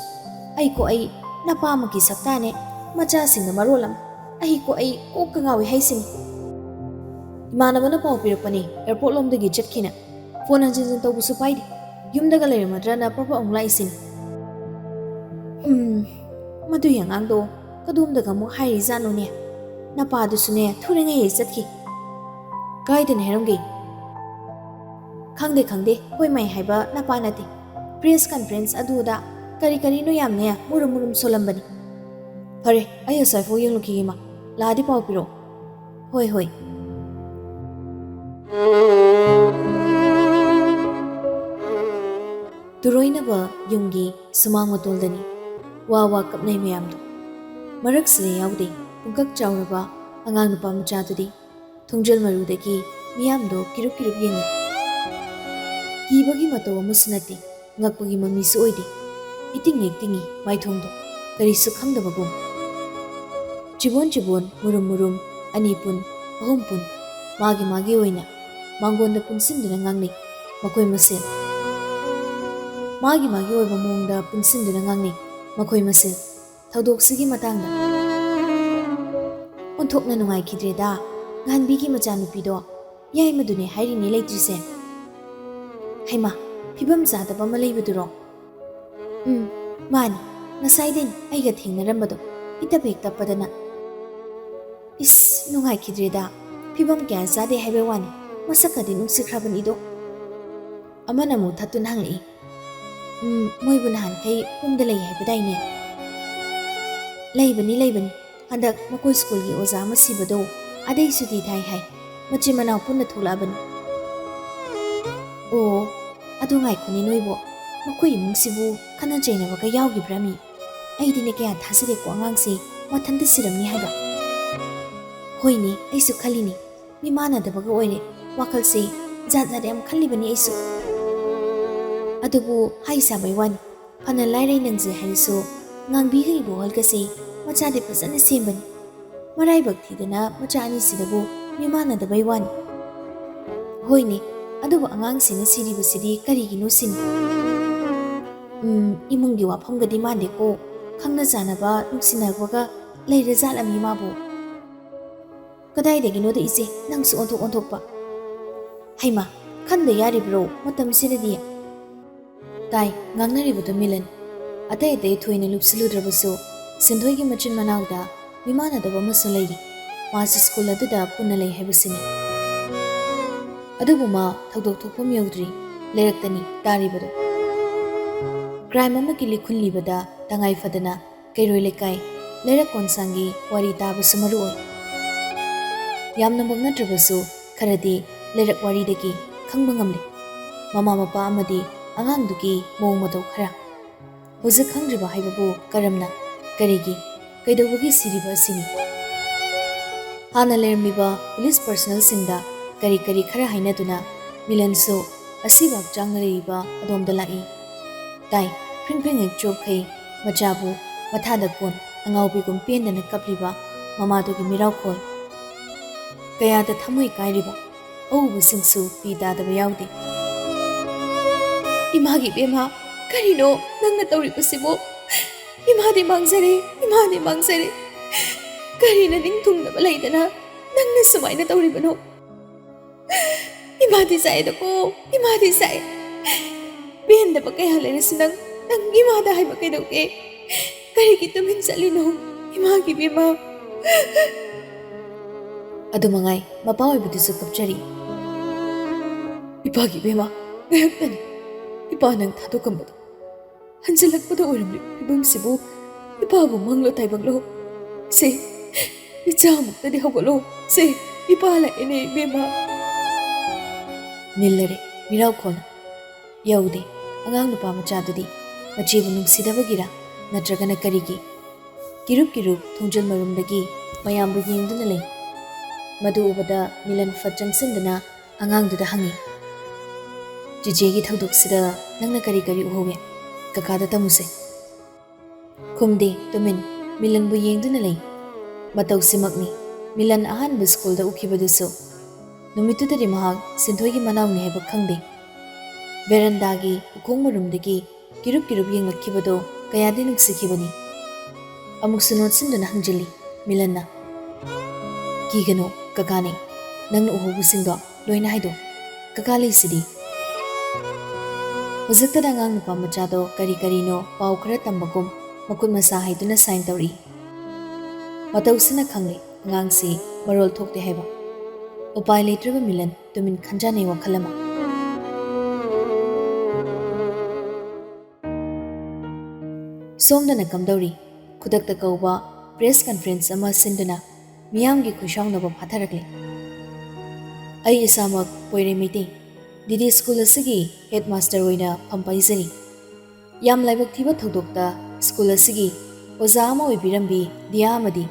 ꯑꯩꯀꯣ ꯑꯩ, ꯅꯄꯥ ꯑꯃꯒꯤ ꯁꯛꯇꯥꯅꯦ, ꯃꯆꯥꯁꯤꯡꯅ ꯃꯔꯣꯜ ꯑꯃ꯫ ꯑꯩꯀꯣ ꯑꯩ ꯀꯣꯛꯀ ꯉꯥꯎꯏ ꯍꯥꯏꯁꯤꯅꯤ꯫" "ꯏꯃꯥꯟꯅꯕꯅ ꯄꯥꯎ ꯄꯤꯔꯛꯄꯅꯦ, ꯑꯦꯌꯥꯔꯄꯣꯔꯠ ꯂꯣꯝꯗꯒꯤ ꯆꯠꯈꯤꯅ꯫ ꯐꯣꯟ ꯍꯟꯖꯤꯟ ꯍꯟꯖꯤꯟ ꯇꯧꯕꯁꯨ ꯄꯥꯏꯗꯦ꯫ ꯌꯨꯝꯗꯒ ꯂꯩꯔꯝꯃꯗ꯭ꯔꯅ ꯄ꯭ꯔꯞ ꯄ꯭ꯔꯞ ꯑꯃꯨꯛ ꯂꯥꯛꯏꯁꯤꯅꯤ꯫" "ꯍꯨꯝ, ꯃꯗꯨꯒꯤ ꯑꯉꯥꯡꯗꯣ ꯀꯗꯣꯝꯗꯒ ꯑꯃꯨꯛ ꯍꯥꯏꯔꯤꯖꯥꯠꯅꯣꯅꯦ? ꯅꯄꯥꯗꯨꯁꯨꯅꯦ ꯊꯨꯔꯤꯉꯩ ꯆꯠꯈꯤ꯫" "ꯀꯥꯏꯗꯅꯤ ꯍꯥꯏꯔꯝꯒꯦ?" "ꯈꯪꯗꯦ, ꯈꯪꯗꯦ, ꯍꯣꯏ ꯃꯥꯏ ꯍꯥꯏꯕ ꯅꯄꯥ ꯅꯠꯇꯦ꯫ ꯄ꯭ꯔꯦꯁ ꯀꯟꯐꯔꯦꯟꯁ ꯑꯗꯨꯗ ꯀꯔꯤ ꯀꯔꯤꯅꯣ ꯌꯥꯝꯅ ꯃꯨꯔꯨꯝ ꯃꯨꯔꯨꯝ ꯁꯣꯜꯂꯝꯕꯅꯤ꯫ ꯐꯔꯦ, ꯑꯩ ꯑꯁ꯭ꯋꯥꯏꯐꯥꯎ ꯌꯦꯡꯂꯨꯈꯤꯒꯦ ꯏꯃꯥ꯫ ꯂꯥꯛꯑꯗꯤ ꯄꯥꯎ ꯄꯤꯔꯛꯑꯣ꯫" "ꯍꯣꯏ, ꯍꯣꯏ꯫" ꯇꯨꯔꯣꯏꯅꯕ ꯌꯨꯝꯒꯤ ꯁꯨꯃꯥꯡ ꯃꯇꯣꯜꯗꯅꯤ ꯋꯥ ꯋꯥ ꯀꯞꯅꯩ ꯃꯌꯥꯝꯗꯣ꯫ ꯃꯔꯛꯁꯤꯗ ꯌꯥꯎꯗꯦ ꯄꯨꯡꯀꯛ ꯆꯥꯎꯔꯕ ꯑꯉꯥꯡ ꯅꯨꯄꯥ ꯃꯆꯥꯗꯨꯗꯤ꯫ ꯊꯣꯡꯖꯤꯜ ꯃꯔꯨꯗꯒꯤ ꯃꯤꯌꯥꯝꯗꯣ ꯀꯤꯔꯨꯞ ꯀꯤꯔꯨꯞ ꯌꯦꯡꯉꯤ꯫ ꯀꯤꯕꯒꯤ ꯃꯇꯧ ꯑꯃꯁꯨ ꯅꯠꯇꯦ, ꯉꯛꯄꯒꯤ ꯃꯃꯤꯁꯨ ꯑꯣꯏꯗꯦ꯫ ꯏꯇꯤꯡ ꯍꯦꯛ ꯇꯤꯡꯉꯤ ꯃꯥꯏꯊꯣꯡꯗꯣ, ꯀꯔꯤꯁꯨ ꯈꯪꯗꯕꯒꯨꯝ꯫ ꯆꯤꯕꯣꯟ ꯆꯤꯕꯣꯟ, ꯃꯨꯔꯨꯝ ꯃꯨꯔꯨꯝ, ꯑꯅꯤ ꯄꯨꯟ, ꯑꯍꯨꯝ ꯄꯨꯟ, ꯃꯥꯒꯤ ꯃꯥꯒꯤ ꯑꯣꯏꯅ ꯃꯥꯡꯒꯣꯟꯗ ꯄꯨꯟꯁꯤꯟꯗꯨꯅ ꯉꯥꯡꯅꯩ ꯃꯈꯣꯏ ꯃꯁꯦꯜ꯫ ꯃꯥꯒꯤ ꯃꯥꯒꯤ ꯑꯣꯏꯕ ꯃꯑꯣꯡꯗ ꯄꯨꯟꯁꯤꯟꯗꯨꯅ ꯉꯥꯡꯅꯩ ꯃꯈꯣꯏ ꯃꯁꯦꯜ꯫ ꯊꯧꯗꯣꯛꯁꯤꯒꯤ ꯃꯇꯥꯡꯗ꯫ ꯑꯣꯟꯊꯣꯛꯅ ꯅꯨꯡꯉꯥꯏꯈꯤꯗ꯭ꯔꯦꯗ, ꯉꯍꯥꯟꯕꯤꯒꯤ ꯃꯆꯥꯅꯨꯄꯤꯗꯣ ꯌꯥꯏꯃꯗꯨꯅꯦ ꯍꯥꯏꯔꯤꯅꯦ ꯂꯩꯇ꯭ꯔꯤꯁꯦ꯫ ꯍꯩꯃꯥ, ꯐꯤꯕꯝ ꯆꯥꯗꯕ ꯑꯃ ꯂꯩꯕꯗꯨꯔꯣ? ꯎꯝ, ꯃꯥꯅꯤ, ꯉꯁꯥꯏꯗꯩꯅꯤ ꯑꯩꯒ ꯊꯦꯡꯅꯔꯝꯕꯗꯣ, ꯏꯇꯞ ꯍꯦꯛ ꯇꯞꯄꯗꯅ꯫ ꯏꯁ, ꯅꯨꯡꯉꯥꯏꯈꯤꯗ꯭ꯔꯦꯗ, ꯐꯤꯕꯝ ꯀꯌꯥ ꯆꯥꯗꯦ ꯍꯥꯏꯕꯩ ꯋꯥꯅꯤ, ꯃꯁꯛꯀꯗꯤ ꯅꯨꯡꯁꯤꯈ꯭ꯔꯕꯅꯤꯗꯣ꯫ ꯑꯃꯅ ꯑꯃꯨꯛ ꯊꯠꯇꯨꯅ ꯍꯪꯂꯛꯏ꯫ ꯎꯝ, ꯃꯣꯏꯕꯨ ꯅꯍꯥꯟꯈꯩ ꯄꯨꯟꯗ ꯂꯩ ꯍꯥꯏꯕꯗꯥꯏꯅꯦ? ꯂꯩꯕꯅꯤ, ꯂꯩꯕꯅꯤ꯫ ꯍꯟꯗꯛ ꯃꯈꯣꯏ ꯁ꯭ꯀꯨꯜꯒꯤ ꯑꯣꯖꯥ ꯑꯃ ꯁꯤꯕꯗꯣ, ꯑꯗꯩ ꯁꯨꯇꯤ ꯊꯥꯏ ꯍꯥꯏ꯫ ꯃꯆꯤꯟ ꯃꯅꯥꯎ ꯄꯨꯟꯅ ꯊꯣꯛꯂꯛꯑꯕꯅꯤ꯫ ꯑꯣ, ꯑꯗꯨ ꯉꯥꯏꯈꯣꯅꯦ ꯅꯣꯏꯕꯣ, ꯃꯈꯣꯏ ꯏꯃꯨꯡꯁꯤꯕꯨ ꯈꯠꯅ ꯆꯩꯅꯕꯒ ꯌꯥꯎꯈꯤꯕ꯭ꯔꯥ ꯃꯤ? ꯑꯩꯗꯤꯅꯦ ꯀꯌꯥ ꯊꯥꯖꯗꯦꯀꯣ ꯑꯉꯥꯡꯁꯦ, ꯃꯊꯟꯇ ꯁꯤꯔꯝꯅꯤ ꯍꯥꯏꯕ꯫ ꯍꯣꯏꯅꯦ, ꯑꯩꯁꯨ ꯈꯜꯂꯤꯅꯦ, ꯃꯤꯃꯥꯟꯅꯗꯕꯒ ꯑꯣꯏꯔꯦ꯫ ꯋꯥꯈꯜꯁꯦ ꯖꯥꯠ ꯖꯥꯠ ꯌꯥꯝ ꯈꯜꯂꯤꯕꯅꯤ ꯑꯩꯁꯨ꯫ ꯑꯗꯨꯕꯨ ꯍꯥꯏ ꯁꯥꯕꯩ ꯋꯥꯅꯤ, ꯐꯅ ꯂꯥꯏꯔꯩ ꯅꯪꯖꯩ ꯍꯥꯏꯔꯁꯨ, ꯉꯥꯡꯕꯤꯒ ꯏꯕꯣꯍꯜꯒꯁꯦ ꯃꯆꯥꯗꯤ ꯐꯖꯅ ꯁꯦꯝꯕꯅꯤ꯫ ꯃꯔꯥꯏꯕꯛ ꯊꯤꯗꯅ ꯃꯆꯥ ꯑꯅꯤꯁꯤꯗꯕꯨ ꯃꯤꯃꯥꯟꯅꯗꯕꯩ ꯋꯥꯅꯤ꯫ ꯍꯣꯏꯅꯦ, ꯑꯗꯨꯕꯨ ꯑꯉꯥꯡꯁꯤꯅ ꯁꯤꯔꯤꯕꯁꯤꯗꯤ ꯀꯔꯤꯒꯤꯅꯣ ꯁꯤꯅꯤ? ꯎꯝ, ꯏꯃꯨꯡꯒꯤ ꯋꯥꯐꯝꯒꯗꯤ ꯃꯥꯟꯗꯦꯀꯣ꯫ ꯈꯪꯅ ꯆꯥꯟꯅꯕ, ꯅꯨꯡꯁꯤꯅꯕꯒ ꯂꯩꯔ ꯖꯥꯠꯂꯃꯤ ꯃꯥꯕꯨ꯫ ꯀꯗꯥꯏꯗꯒꯤꯅꯣꯗ ꯏꯆꯦ, ꯅꯪꯁꯨ ꯑꯣꯟꯊꯣꯛ ꯑꯣꯟꯊꯣꯛꯄ꯫ ꯍꯩꯃꯥ, ꯈꯟꯗ ꯌꯥꯔꯤꯕ꯭ꯔꯣ ꯃꯇꯝꯁꯤꯗꯗꯤ? ꯇꯥꯏ, ꯉꯥꯡꯅꯔꯤꯕꯗꯨ ꯃꯤꯂꯟ꯫ ꯑꯇꯩ ꯑꯇꯩ ꯊꯣꯏꯅ ꯂꯨꯞꯁꯤꯜꯂꯨꯗ꯭ꯔꯕꯁꯨ, ꯁꯤꯟꯊꯣꯏꯒꯤ ꯃꯆꯤꯟ ꯃꯅꯥꯎꯗ ꯃꯤꯃꯥꯟꯅꯗꯕ ꯑꯃꯁꯨ ꯂꯩꯔꯤ꯫ ꯃꯥꯁꯨ ꯁ꯭ꯀꯨꯜ ꯑꯗꯨꯗ ꯄꯨꯟꯅ ꯂꯩ ꯍꯥꯏꯕꯁꯤꯅꯤ꯫ ꯑꯗꯨꯕꯨ ꯃꯥ ꯊꯧꯗꯣꯛ ꯊꯣꯛꯐꯝ ꯌꯧꯗ꯭ꯔꯤ, ꯂꯩꯔꯛꯇꯅꯤ ꯇꯥꯔꯤꯕꯗꯨ꯫ ꯀ꯭ꯔꯥꯏꯝ ꯑꯃꯒꯤ ꯂꯤꯈꯨꯟ ꯂꯤꯕꯗ ꯇꯉꯥꯏ ꯐꯗꯅ ꯀꯩꯔꯣꯏ ꯂꯩꯀꯥꯏ, ꯂꯩꯔꯛ ꯀꯣꯟꯁꯥꯡꯒꯤ ꯋꯥꯔꯤ ꯇꯥꯕꯁꯨ ꯃꯔꯨ ꯑꯣꯏ꯫ ꯌꯥꯝꯅꯃꯛ ꯅꯠꯇ꯭ꯔꯕꯁꯨ ꯈꯔꯗꯤ ꯂꯩꯔꯛ ꯋꯥꯔꯤꯗꯒꯤ ꯈꯪꯕ ꯉꯝꯂꯤ꯫ ꯃꯃꯥ ꯃꯄꯥ ꯑꯃꯗꯤ ꯑꯉꯥꯡꯗꯨꯒꯤ ꯃꯑꯣꯡ ꯃꯇꯧ ꯈꯔ꯫ ꯍꯧꯖꯤꯛ ꯈꯪꯗ꯭ꯔꯤꯕ ꯍꯥꯏꯕꯕꯨ ꯀꯔꯝꯅ, ꯀꯔꯤꯒꯤ, ꯀꯩꯗꯧꯕꯒꯤ ꯁꯤꯔꯤꯕ ꯑꯁꯤꯅꯤ꯫ ꯍꯥꯟꯅ ꯂꯩꯔꯝꯂꯤꯕ ꯄꯨꯂꯤꯁ ꯄꯔꯁꯅꯦꯜꯁꯤꯡꯗ ꯀꯔꯤ ꯀꯔꯤ ꯈꯔ ꯍꯥꯏꯅꯗꯨꯅ ꯃꯤꯂꯟꯁꯨ ꯑꯁꯤꯕ ꯍꯛꯆꯥꯡꯅ ꯂꯩꯔꯤꯕ ꯑꯗꯣꯝꯗ ꯂꯥꯛꯏ꯫ ꯇꯥꯏ, ꯐ꯭ꯔꯤꯡ ꯐ꯭ꯔꯤꯡ ꯍꯦꯛ ꯆꯣꯛꯈꯩ, ꯃꯆꯥꯕꯨ ꯃꯊꯥꯗ ꯀꯣꯟ ꯑꯉꯥꯎꯕꯤꯒꯨꯝ ꯄꯦꯟꯗꯅ ꯀꯞꯂꯤꯕ ꯃꯃꯥꯗꯨꯒꯤ ꯃꯤꯔꯥꯎꯈꯣꯜ꯫ ꯀꯌꯥꯗ ꯊꯃꯣꯏ ꯀꯥꯏꯔꯤꯕ ꯑꯎꯕꯁꯤꯡꯁꯨ ꯄꯤ ꯇꯥꯗꯕ ꯌꯥꯎꯗꯦ꯫ ꯏꯃꯥꯒꯤ ꯏꯕꯦꯝꯃ, ꯀꯔꯤꯅꯣ ꯅꯪꯅ ꯇꯧꯔꯤꯕꯁꯤꯕꯨ? ꯏꯃꯥꯗꯤ ꯃꯥꯡꯖꯔꯦ, ꯏꯃꯥꯗꯤ ꯃꯥꯡꯖꯔꯦ꯫ ꯀꯔꯤꯅ ꯅꯤꯡꯊꯨꯡꯗꯕ ꯂꯩꯗꯅ ꯅꯪꯅ ꯁꯨꯃꯥꯏꯅ ꯇꯧꯔꯤꯕꯅꯣ? ꯏꯃꯥꯗꯤ ꯆꯥꯛꯑꯦꯗꯀꯣ, ꯏꯃꯥꯗꯤ ꯆꯥꯛꯑꯦ꯫ ꯄꯦꯟꯗꯕ ꯀꯌꯥ ꯂꯩꯔꯁꯨ ꯅꯪ, ꯅꯪ ꯏꯃꯥꯗ ꯍꯥꯏꯕ ꯀꯩꯗꯧꯒꯦ? ꯀꯔꯤꯒꯤ ꯇꯨꯃꯤꯟ ꯆꯠꯂꯤꯅꯣ? ꯏꯃꯥꯒꯤ ꯏꯕꯦꯝꯃ꯫ ꯑꯗꯨ ꯃꯉꯥꯏ, ꯃꯄꯥ ꯑꯣꯏꯕꯗꯨꯁꯨ ꯀꯞꯆꯔꯤ꯫ ꯏꯄꯥꯒꯤ ꯏꯕꯦꯝꯃ, ꯉꯥꯏꯍꯥꯛꯇꯅꯤ꯫ ꯏꯄꯥ ꯅꯪ ꯊꯥꯗꯣꯛꯀꯝꯕꯗꯣ꯫ ꯍꯟꯖꯤꯜꯂꯛꯄꯗ ꯑꯣꯏꯔꯝꯂꯤꯕ ꯐꯤꯕꯝꯁꯤꯕꯨ ꯏꯄꯥꯕꯨ ꯃꯪꯂꯣ ꯇꯥꯏꯕꯪꯂꯣ? ꯁꯦ, ꯏꯆꯥꯃꯨꯛꯇꯗꯤ ꯍꯧꯒꯠꯂꯣ꯫ ꯁꯦ, ꯏꯄꯥ ꯂꯥꯛꯑꯦꯅꯦ ꯏꯕꯦꯝꯃ꯫ ꯅꯤꯜꯂꯔꯦ ꯃꯤꯔꯥꯎ ꯈꯣꯜꯅ꯫ ꯌꯧꯗꯦ꯫ ꯑꯉꯥꯡ ꯅꯨꯄꯥ ꯃꯆꯥꯗꯨꯗꯤ ꯃꯆꯦꯕꯨ ꯅꯨꯡꯁꯤꯗꯕꯒꯤꯔ ꯅꯠꯇ꯭ꯔꯒꯅ ꯀꯔꯤꯒꯤ? ꯀꯤꯔꯨꯞ ꯀꯤꯔꯨꯞ ꯊꯣꯡꯖꯤꯜ ꯃꯔꯨꯝꯗꯒꯤ ꯃꯌꯥꯝꯕꯨ ꯌꯦꯡꯗꯨꯅ ꯂꯩ꯫ ꯃꯗꯨ ꯎꯕꯗ ꯃꯤꯂꯟ ꯐꯠ ꯆꯪꯁꯤꯟꯗꯨꯅ ꯑꯉꯥꯡꯗꯨꯗ ꯍꯪꯉꯤ, "ꯆꯤꯆꯦꯒꯤ ꯊꯧꯗꯣꯛꯁꯤꯗ ꯅꯪꯅ ꯀꯔꯤ ꯀꯔꯤ ꯎꯍꯧꯏ? ꯀꯀꯥꯗ ꯇꯝꯃꯨꯁꯦ꯫" ꯈꯨꯝꯗꯦ, ꯇꯨꯃꯤꯟ ꯃꯤꯂꯟꯕꯨ ꯌꯦꯡꯗꯨꯅ ꯂꯩ꯫ ꯃꯇꯧꯁꯤꯃꯛꯅꯤ ꯃꯤꯂꯟ ꯑꯍꯥꯟꯕ ꯁ꯭ꯀꯨꯜꯗ ꯎꯈꯤꯕꯗꯨꯁꯨ꯫ ꯅꯨꯃꯤꯠꯇꯨꯗꯗꯤ ꯃꯍꯥꯛ ꯁꯤꯟꯊꯣꯏꯒꯤ ꯃꯅꯥꯎꯅꯤ ꯍꯥꯏꯕ ꯈꯪꯗꯦ꯫ ꯚꯦꯔꯟꯗꯥꯒꯤ ꯎꯈꯣꯡ ꯃꯔꯨꯝꯗꯒꯤ ꯀꯤꯔꯨꯞ ꯀꯤꯔꯨꯞ ꯌꯦꯡꯂꯛꯈꯤꯕꯗꯨ ꯀꯌꯥꯗꯤ ꯅꯨꯡꯁꯤꯈꯤꯕꯅꯤ꯫ ꯑꯃꯨꯛꯁꯨ ꯅꯣꯠꯁꯤꯟꯗꯨꯅ ꯍꯪꯖꯤꯜꯂꯤ ꯃꯤꯂꯟꯅ, "ꯀꯤꯒꯅꯨ, ꯀꯀꯥꯅꯤ꯫ ꯅꯪꯅ ꯎꯍꯧꯕꯁꯤꯡꯗꯣ ꯂꯣꯏꯅ ꯍꯥꯏꯗꯣꯛ꯫ ꯀꯀꯥ ꯂꯩꯁꯤꯗꯤ꯫" ꯍꯧꯖꯤꯛꯇꯗ ꯑꯉꯥꯡ ꯅꯨꯄꯥ ꯃꯆꯥꯗꯣ ꯀꯔꯤ ꯀꯔꯤꯅꯣ ꯄꯥꯎ ꯈꯔ ꯇꯝꯕꯒꯨꯝ ꯃꯈꯨꯠ ꯃꯁꯥ ꯍꯥꯏꯗꯨꯅ ꯁꯥꯏꯟ ꯇꯧꯔꯛꯏ꯫ ꯃꯇꯧꯁꯤꯅ ꯈꯪꯂꯦ ꯑꯉꯥꯡꯁꯤ ꯃꯔꯣꯜ ꯊꯣꯛꯇꯦ ꯍꯥꯏꯕ꯫ ꯎꯄꯥꯏ ꯂꯩꯇ꯭ꯔꯕ ꯃꯤꯂꯟ ꯇꯨꯃꯤꯟ ꯈꯟꯖꯥꯅꯩ ꯋꯥꯈꯜ ꯑꯃ꯫ ꯁꯣꯝꯗꯅ ꯀꯝꯗꯧꯔꯤ? ꯈꯨꯗꯛꯇ ꯀꯧꯕ ꯄ꯭ꯔꯦꯁ ꯀꯟꯐꯔꯦꯟꯁ ꯑꯃ ꯁꯤꯟꯗꯨꯅ ꯃꯤꯌꯥꯝꯒꯤ ꯈꯨꯠꯁꯥꯎꯅꯕ ꯐꯥꯊꯔꯛꯂꯦ꯫ ꯑꯩ ꯏꯁꯥꯃꯛ ꯄꯣꯏꯔꯩ ꯃꯩꯇꯩ, ꯗꯤ ꯗꯤ ꯁ꯭ꯀꯨꯜ ꯑꯁꯤꯒꯤ ꯍꯦꯗ ꯃꯥꯁꯇꯔ ꯑꯣꯏꯅ ꯐꯝ ꯄꯥꯏꯖꯔꯤ꯫ ꯌꯥꯝ ꯂꯥꯏꯕꯛ ꯊꯤꯕ ꯊꯧꯗꯣꯛꯇ ꯁ꯭ꯀꯨꯜ ꯑꯁꯤꯒꯤ ꯑꯣꯖꯥ ꯑꯃ ꯑꯣꯏꯕꯤꯔꯝꯕꯤ ꯗꯤꯌꯥ ꯑꯃꯗꯤ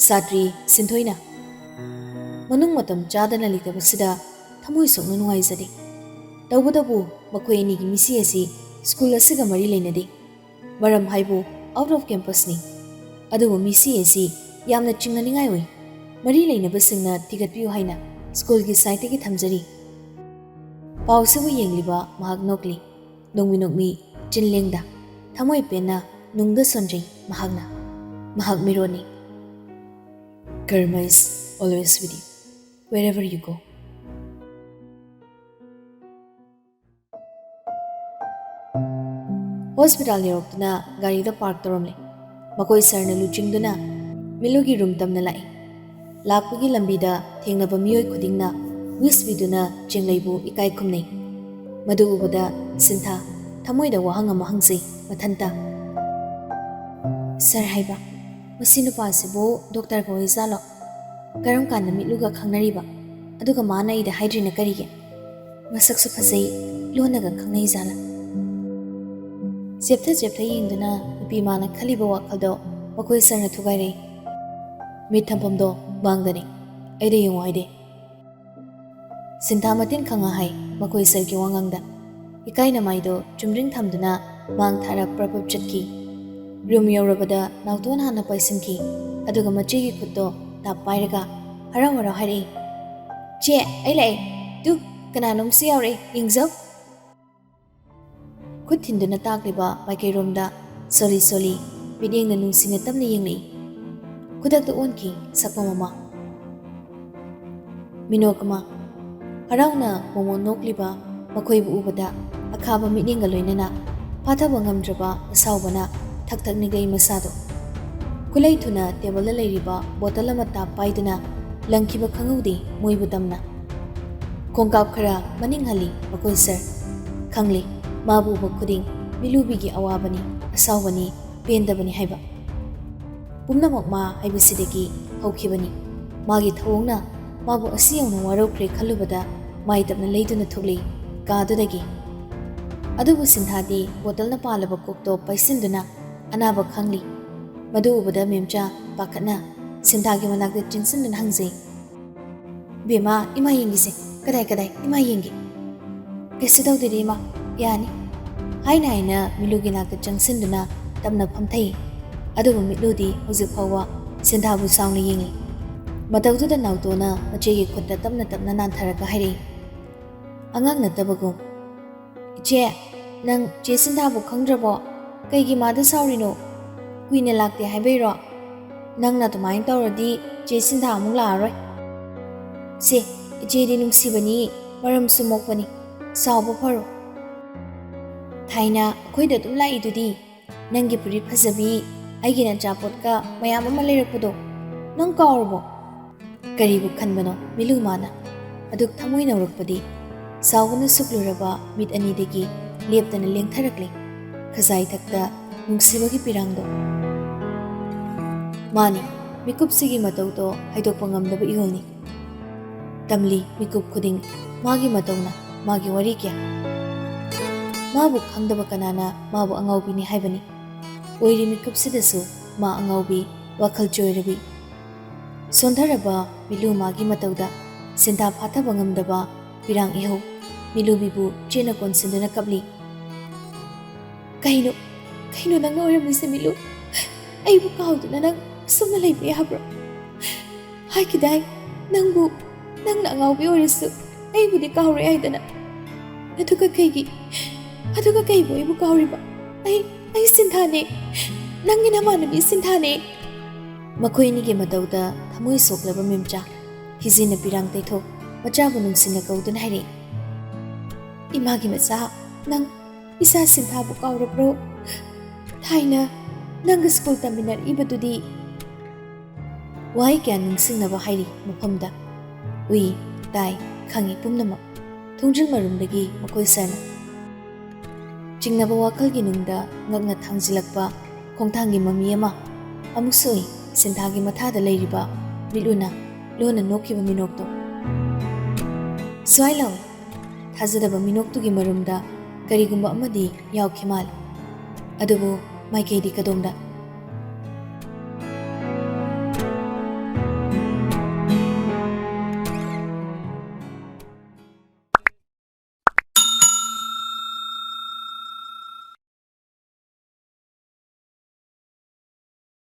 ꯁꯥꯇ꯭ꯔꯤ ꯁꯤꯟꯊꯣꯏꯅ ꯃꯅꯨꯡ ꯃꯇꯝ ꯆꯥꯗꯅ ꯂꯩꯇꯕꯁꯤꯗ ꯊꯃꯣꯏ ꯁꯣꯛꯅ ꯅꯨꯡꯉꯥꯏꯖꯗꯦ꯫ ꯇꯧꯕꯇꯕꯨ ꯃꯈꯣꯏ ꯑꯅꯤꯒꯤ ꯃꯤꯁꯤ ꯑꯁꯤ ꯁ꯭ꯀꯨꯜ ꯑꯁꯤꯒ ꯃꯔꯤ ꯂꯩꯅꯗꯦ꯫ ꯃꯔꯝ ꯍꯥꯏꯕꯨ ꯑꯥꯎꯠ ꯑꯣꯐ ꯀꯦꯝꯄꯁꯅꯤ꯫ ꯑꯗꯨꯕꯨ ꯃꯤꯁꯤ ꯑꯁꯤ ꯌꯥꯝꯅ ꯆꯤꯡꯅꯅꯤꯡꯉꯥꯏ ꯑꯣꯏ꯫ ꯃꯔꯤ ꯂꯩꯅꯕꯁꯤꯡꯅ ꯊꯤꯒꯠꯄꯤꯌꯨ ꯍꯥꯏꯅ ꯁ꯭ꯀꯨꯜꯒꯤ ꯁꯥꯏꯠꯇꯒꯤ ꯊꯝꯖꯔꯤ꯫ ꯄꯥꯎꯁꯤꯕꯨ ꯌꯦꯡꯂꯤꯕ ꯃꯍꯥꯛ ꯅꯣꯛꯂꯤ꯫ ꯅꯣꯡꯃꯤ ꯅꯣꯡꯃꯤ ꯆꯤꯟ ꯂꯦꯡꯗ ꯊꯃꯣꯏ ꯄꯦꯟꯅ ꯅꯨꯡꯗ ꯁꯣꯟꯖꯩ ꯃꯍꯥꯛꯅ꯫ ꯃꯍꯥꯛ ꯃꯤꯔꯣꯟꯅꯤ꯫ Karma is always with you, wherever you go. Hospital ꯌꯧꯔꯛꯇꯨꯅ ꯒꯥꯔꯤꯗ ꯄꯥꯔꯛ ꯇꯧꯔꯝꯂꯦ꯫ ꯃꯈꯣꯏ ꯁꯥꯔꯅ ꯂꯨꯆꯤꯡꯗꯨꯅ ꯃꯤꯂꯨꯒꯤ ꯔꯨꯝ ꯇꯝꯅ ꯂꯥꯛꯏ꯫ ꯂꯥꯛꯄꯒꯤ ꯂꯝꯕꯤꯗ ꯊꯦꯡꯅꯕ ꯃꯤꯑꯣꯏ ꯈꯨꯗꯤꯡꯅ ꯋꯤꯁ ꯄꯤꯗꯨꯅ ꯆꯦꯡꯂꯩꯕꯨ ꯏꯀꯥꯏ ꯈꯨꯝꯅꯩ꯫ ꯃꯗꯨ ꯎꯕꯗ ꯁꯤꯟꯊꯥ ꯊꯃꯣꯏꯗ ꯋꯥꯍꯪ ꯑꯃ ꯍꯪꯖꯩ꯫ ꯃꯊꯟꯇ꯫ "ꯁꯥꯔ ꯍꯥꯏꯕ, ꯃꯁꯤ ꯅꯨꯄꯥꯁꯤꯕꯨ ꯗꯣꯛꯇꯔꯒ ꯑꯣꯏꯖꯥꯠꯂꯣ? ꯀꯔꯝ ꯀꯥꯟꯗ ꯃꯤꯠꯂꯨꯒ ꯈꯪꯅꯔꯤꯕ? ꯑꯗꯨꯒ ꯃꯥꯅ ꯑꯩꯗ ꯍꯥꯏꯗ꯭ꯔꯤꯅ ꯀꯔꯤꯒꯤ? ꯃꯁꯛꯁꯨ ꯐꯖꯩ, ꯂꯣꯟꯅꯒ ꯈꯪꯅꯩ ꯖꯥꯠꯂꯥ?" ꯆꯦꯞꯊ ꯆꯦꯞꯊ ꯌꯦꯡꯗꯨꯅ ꯅꯨꯄꯤ ꯃꯥꯅ ꯈꯜꯂꯤꯕ ꯋꯥꯈꯜꯗꯣ ꯃꯈꯣꯏ ꯁꯥꯔꯅ ꯊꯨꯒꯥꯏꯔꯛꯏ꯫ ꯃꯤꯠ ꯊꯝꯐꯝꯗꯣ ꯃꯥꯡꯗꯅꯤ꯫ ꯑꯩꯗ ꯌꯦꯡꯉꯨ ꯍꯥꯏꯗꯦ꯫ ꯁꯤꯟꯊꯥ ꯃꯇꯤꯟ ꯈꯪꯉ ꯍꯥꯏ ꯃꯈꯣꯏ ꯁꯥꯔꯒꯤ ꯋꯥꯉꯥꯡꯗ꯫ ꯏꯀꯥꯏꯅ ꯃꯥꯏꯗꯣ ꯆꯨꯝꯗ꯭ꯔꯤꯡ ꯊꯝꯗꯨꯅ ꯃꯥꯡ ꯊꯥꯔ ꯄ꯭ꯔꯞ ꯄ꯭ꯔꯞ ꯆꯠꯈꯤ꯫ ꯔꯨꯝ ꯌꯧꯔꯕꯗ ꯅꯥꯎꯇꯣꯟ ꯍꯥꯟꯅ ꯄꯥꯏꯁꯤꯟꯈꯤ꯫ ꯑꯗꯨꯒ ꯃꯆꯦꯒꯤ ꯈꯨꯠꯇꯣ ꯇꯥꯞ ꯄꯥꯏꯔꯒ ꯍꯔꯥꯎ ꯍꯔꯥꯎ ꯍꯥꯏꯔꯛꯏ, "ꯆꯦ, ꯑꯩ ꯂꯥꯛꯑꯦ꯫ ꯇꯨ, ꯀꯅꯥꯅꯣꯝꯁꯨ ꯌꯥꯎꯔꯛꯑꯦ, ꯌꯦꯡꯖꯧ꯫" ꯈꯨꯠ ꯊꯤꯟꯗꯨꯅ ꯇꯥꯛꯂꯤꯕ ꯃꯥꯏꯀꯩꯔꯣꯝꯗ ꯁꯣꯂꯤ ꯁꯣꯂꯤ ꯃꯤꯠꯌꯦꯡꯅ ꯅꯨꯡꯁꯤꯅ ꯇꯞꯅ ꯌꯦꯡꯂꯛꯏ꯫ ꯈꯨꯗꯛꯇ ꯑꯣꯟꯈꯤ ꯁꯛꯐꯝ ꯑꯃ꯫ ꯃꯤꯅꯣꯛ ꯑꯃ꯫ ꯍꯔꯥꯎꯅ ꯃꯣꯃꯣꯟ ꯅꯣꯛꯂꯤꯕ ꯃꯈꯣꯏꯕꯨ ꯎꯕꯗ ꯑꯈꯥꯕ ꯃꯤꯠꯌꯦꯡꯒ ꯂꯣꯏꯅꯅ ꯐꯥꯊꯕ ꯉꯝꯗ꯭ꯔꯕ ꯑꯁꯥꯎꯕꯅ ꯊꯛ ꯊꯛ ꯅꯤꯛꯂꯛꯏ ꯃꯁꯥꯗꯣ꯫ ꯈꯨꯠꯂꯩ ꯊꯨꯅ ꯇꯦꯕꯜꯗ ꯂꯩꯔꯤꯕ ꯕꯣꯇꯜ ꯑꯃ ꯇꯥꯞ ꯄꯥꯏꯗꯨꯅ ꯂꯪꯈꯤꯕ ꯈꯪꯍꯧꯗꯦ ꯃꯣꯏꯕꯨ ꯇꯝꯅ꯫ ꯈꯣꯡꯀꯥꯞ ꯈꯔ ꯃꯅꯤꯡ ꯍꯜꯂꯤ ꯃꯈꯣꯏ ꯁꯥꯔ꯫ ꯈꯪꯂꯦ, ꯃꯥꯕꯨ ꯎꯕ ꯈꯨꯗꯤꯡ ꯃꯤꯂꯨꯕꯤꯒꯤ ꯑꯋꯥꯕꯅꯤ, ꯑꯁꯥꯎꯕꯅꯤ, ꯄꯦꯟꯗꯕꯅꯤ ꯍꯥꯏꯕ꯫ ꯄꯨꯝꯅꯃꯛ ꯃꯥ ꯍꯥꯏꯕꯁꯤꯗꯒꯤ ꯍꯧꯈꯤꯕꯅꯤ꯫ ꯃꯥꯒꯤ ꯊꯧꯑꯣꯡꯅ ꯃꯥꯕꯨ ꯑꯁꯤ ꯌꯧꯅ ꯋꯥꯔꯧꯈ꯭ꯔꯦ ꯈꯜꯂꯨꯕꯗ ꯃꯥꯏ ꯇꯞꯅ ꯂꯩꯗꯨꯅ ꯊꯣꯛꯂꯛꯏ ꯀꯥꯗꯨꯗꯒꯤ꯫ ꯑꯗꯨꯕꯨ ꯁꯤꯟꯊꯥꯗꯤ ꯕꯣꯇꯜꯅ ꯄꯥꯜꯂꯕ ꯀꯣꯛꯇꯣ ꯄꯥꯏꯁꯤꯟꯗꯨꯅ ꯑꯅꯥꯕ ꯈꯪꯂꯤ꯫ ꯃꯗꯨ ꯎꯕꯗ ꯃꯦꯝꯆꯥ ꯄꯥꯈꯠꯅ ꯁꯤꯟꯊꯥꯒꯤ ꯃꯅꯥꯛꯇ ꯆꯦꯟꯁꯤꯟꯗꯨꯅ ꯍꯪꯖꯩ, "ꯕꯦꯝꯃ, ꯏꯃꯥ ꯌꯦꯡꯒꯤꯁꯦ, ꯀꯗꯥꯏ, ꯀꯗꯥꯏ, ꯏꯃꯥ ꯌꯦꯡꯒꯦ꯫" "ꯀꯩꯁꯨ ꯇꯧꯗꯦꯗ ꯏꯃꯥ, ꯌꯥꯅꯤ," ꯍꯥꯏꯅ ꯍꯥꯏꯅ ꯃꯤꯂꯨꯒꯤ ꯅꯥꯛꯇ ꯆꯪꯁꯤꯟꯗꯨꯅ ꯇꯞꯅ ꯐꯝꯊꯩ꯫ ꯑꯗꯨꯕꯨ ꯃꯤꯠꯂꯨꯗꯤ ꯍꯧꯖꯤꯛ ꯐꯥꯎꯕ ꯁꯤꯟꯊꯥꯕꯨ ꯁꯥꯎꯅ ꯌꯦꯡꯂꯤ꯫ ꯃꯇꯧꯗꯨꯗ ꯅꯥꯎꯇꯣꯅ ꯃꯆꯦꯒꯤ ꯈꯨꯠꯇ ꯇꯞꯅ ꯇꯞꯅ ꯅꯥꯟꯊꯔꯒ ꯍꯥꯏꯔꯛꯏ, ꯑꯉꯥꯡ ꯅꯠꯇꯕꯒꯨꯝ, "ꯏꯆꯦ, ꯅꯪ ꯆꯦ ꯁꯤꯟꯊꯥꯕꯨ ꯈꯪꯗ꯭ꯔꯕꯣ? ꯀꯩꯒꯤ ꯃꯥꯗ ꯁꯥꯎꯔꯤꯅꯣ? ꯀꯨꯏꯅ ꯂꯥꯛꯇꯦ ꯍꯥꯏꯕꯩꯔꯣ? ꯅꯪꯅ ꯑꯗꯨꯃꯥꯏꯅ ꯇꯧꯔꯗꯤ ꯆꯦ ꯁꯤꯟꯊꯥ ꯑꯃꯨꯛ ꯂꯥꯛꯑꯔꯣꯏ꯫" "ꯁꯦ, ꯏꯆꯦꯗꯤ ꯅꯨꯡꯁꯤꯕꯅꯤ, ꯃꯔꯝꯁꯨ ꯃꯣꯛꯄꯅꯤ꯫ ꯁꯥꯎꯕ ꯐꯔꯣ꯫ ꯊꯥꯏꯅ ꯑꯩꯈꯣꯏꯗ ꯑꯗꯨꯝ ꯂꯥꯛꯏꯗꯨꯗꯤ, ꯅꯪꯒꯤ ꯐꯨꯔꯤꯠ ꯐꯖꯕꯤ, ꯑꯩꯒꯤ ꯅꯆꯥꯄꯣꯠꯀ ꯃꯌꯥꯝ ꯑꯃ ꯂꯩꯔꯛꯄꯗꯣ꯫ ꯅꯪ ꯀꯥꯎꯔꯕꯣ?" ꯀꯔꯤꯕꯨ ꯈꯟꯕꯅꯣ ꯃꯤꯂꯨꯃꯥꯅ? ꯑꯗꯨꯛ ꯊꯃꯣꯏ ꯅꯧꯔꯛꯄꯗꯤ꯫ ꯁꯥꯎꯕꯅ ꯁꯨꯛꯂꯨꯔꯕ ꯃꯤꯠ ꯑꯅꯤꯗꯒꯤ ꯂꯦꯞꯇꯅ ꯂꯦꯡꯊꯔꯛꯂꯤ꯫ ꯈꯖꯥꯏꯊꯛꯇ ꯅꯨꯡꯁꯤꯕꯒꯤ ꯄꯤꯔꯥꯡꯗꯣ꯫ ꯃꯥꯅꯤ, ꯃꯤꯀꯨꯞꯁꯤꯒꯤ ꯃꯇꯧꯗꯣ ꯍꯥꯏꯗꯣꯛꯄ ꯉꯝꯗꯕ ꯏꯍꯨꯜꯅꯤ꯫ ꯇꯝꯂꯤ ꯃꯤꯀꯨꯞ ꯈꯨꯗꯤꯡ ꯃꯥꯒꯤ ꯃꯇꯧꯅ ꯃꯥꯒꯤ ꯋꯥꯔꯤ ꯀꯌꯥ꯫ ꯃꯥꯕꯨ ꯈꯪꯗꯕ ꯀꯅꯥꯅ ꯃꯥꯕꯨ ꯑꯉꯥꯎꯕꯤꯅꯤ ꯍꯥꯏꯕꯅꯤ? ꯑꯣꯏꯔꯤ ꯃꯤꯀꯨꯞꯁꯤꯗꯁꯨ ꯃꯥ ꯑꯉꯥꯎꯕꯤ, ꯋꯥꯈꯜ ꯆꯣꯏꯔꯕꯤ꯫ ꯁꯣꯟꯊꯔꯕ ꯃꯤꯂꯨ ꯃꯥꯒꯤ ꯃꯇꯧꯗ ꯁꯦꯟꯊꯥ ꯐꯥꯊꯕ ꯉꯝꯗꯕ ꯄꯤꯔꯥꯡ ꯏꯍꯧ꯫ ꯃꯤꯂꯨꯕꯤꯕꯨ ꯆꯦꯠꯅ ꯀꯣꯟꯁꯤꯟꯗꯨꯅ ꯀꯞꯂꯤ꯫ "ꯀꯩꯅꯣ, ꯀꯩꯅꯣ ꯅꯪꯅ ꯑꯣꯏꯔꯝꯃꯤꯁꯦ ꯃꯤꯂꯨ? ꯑꯩꯕꯨ ꯀꯥꯎꯗꯨꯅ ꯅꯪ ꯑꯁꯨꯝꯅ ꯂꯩꯕ ꯌꯥꯕ꯭ꯔꯣ? ꯍꯥꯏꯈꯤꯗꯥꯏ, ꯅꯪꯕꯨ, ꯅꯪꯅ ꯑꯉꯥꯎꯕꯤ ꯑꯣꯏꯔꯁꯨ ꯑꯩꯕꯨꯗꯤ ꯀꯥꯎꯔꯣꯏ ꯍꯥꯏꯗꯅ꯫ ꯑꯗꯨꯒ ꯀꯩꯒꯤ, ꯑꯗꯨꯒ ꯀꯩꯕꯨ ꯑꯩꯕꯨ ꯀꯥꯎꯔꯤꯕ? ꯑꯩ, ꯑꯩ ꯁꯤꯟꯊꯥꯅꯦ, ꯅꯪꯒꯤ ꯅꯃꯥꯟꯅꯕꯤ ꯁꯤꯟꯊꯥꯅꯦ꯫" ꯃꯈꯣꯏ ꯑꯅꯤꯒꯤ ꯃꯇꯧꯗ ꯊꯃꯣꯏ ꯁꯣꯛꯂꯕ ꯃꯤꯝꯆꯥ꯫ ꯍꯤꯖꯤꯟꯅ ꯄꯤꯔꯥꯡ ꯇꯩꯊꯣꯛ ꯃꯆꯥꯕꯨ ꯅꯨꯡꯁꯤꯅ ꯀꯧꯗꯨꯅ ꯍꯥꯏꯔꯛꯏ, "ꯏꯃꯥꯒꯤ ꯃꯆꯥ, ꯅꯪ ꯏꯆꯥ ꯁꯤꯟꯊꯥꯕꯨ ꯀꯥꯎꯔꯕ꯭ꯔꯣ? ꯊꯥꯏꯅ ꯅꯪꯒ ꯁ꯭ꯀꯨꯜ ꯇꯝꯃꯤꯟꯅꯔꯛꯏꯕꯗꯨꯗꯤ?" ꯋꯥꯍꯩ ꯀꯌꯥ ꯅꯤꯡꯁꯤꯡꯅꯕ ꯍꯥꯏꯔꯤ ꯃꯐꯝꯗ꯫ ꯎꯏ, ꯇꯥꯏ, ꯈꯪꯏ ꯄꯨꯝꯅꯃꯛ꯫ ꯊꯣꯡꯖꯤꯜ ꯃꯔꯨꯝꯗꯒꯤ ꯃꯈꯣꯏ ꯁꯥꯅ ꯆꯤꯡꯅꯕ ꯋꯥꯈꯜꯒꯤ ꯅꯨꯡꯗ ꯉꯛꯅ ꯊꯥꯡꯖꯤꯜꯂꯛꯄ ꯈꯣꯡꯊꯥꯡꯒꯤ ꯃꯃꯤ ꯑꯃ꯫ ꯑꯃꯨꯛꯁꯨ ꯎꯏ, ꯁꯤꯟꯊꯥꯒꯤ ꯃꯊꯥꯗ ꯂꯩꯔꯤꯕ ꯃꯤꯠꯂꯨꯅ ꯂꯣꯟꯅ ꯅꯣꯛꯈꯤꯕ ꯃꯤꯅꯣꯛꯇꯣ꯫ ꯁ꯭ꯋꯥꯏ ꯂꯥꯎꯏ꯫ ꯊꯥꯖꯗꯕ ꯃꯤꯅꯣꯛꯇꯨꯒꯤ ꯃꯔꯨꯝꯗ ꯀꯔꯤꯒꯨꯝꯕ ꯑꯃꯗꯤ ꯌꯥꯎꯈꯤ ꯃꯥꯜꯂꯤ꯫ ꯑꯗꯨꯕꯨ ꯃꯥꯏꯀꯩꯗꯤ ꯀꯗꯣꯝꯗ?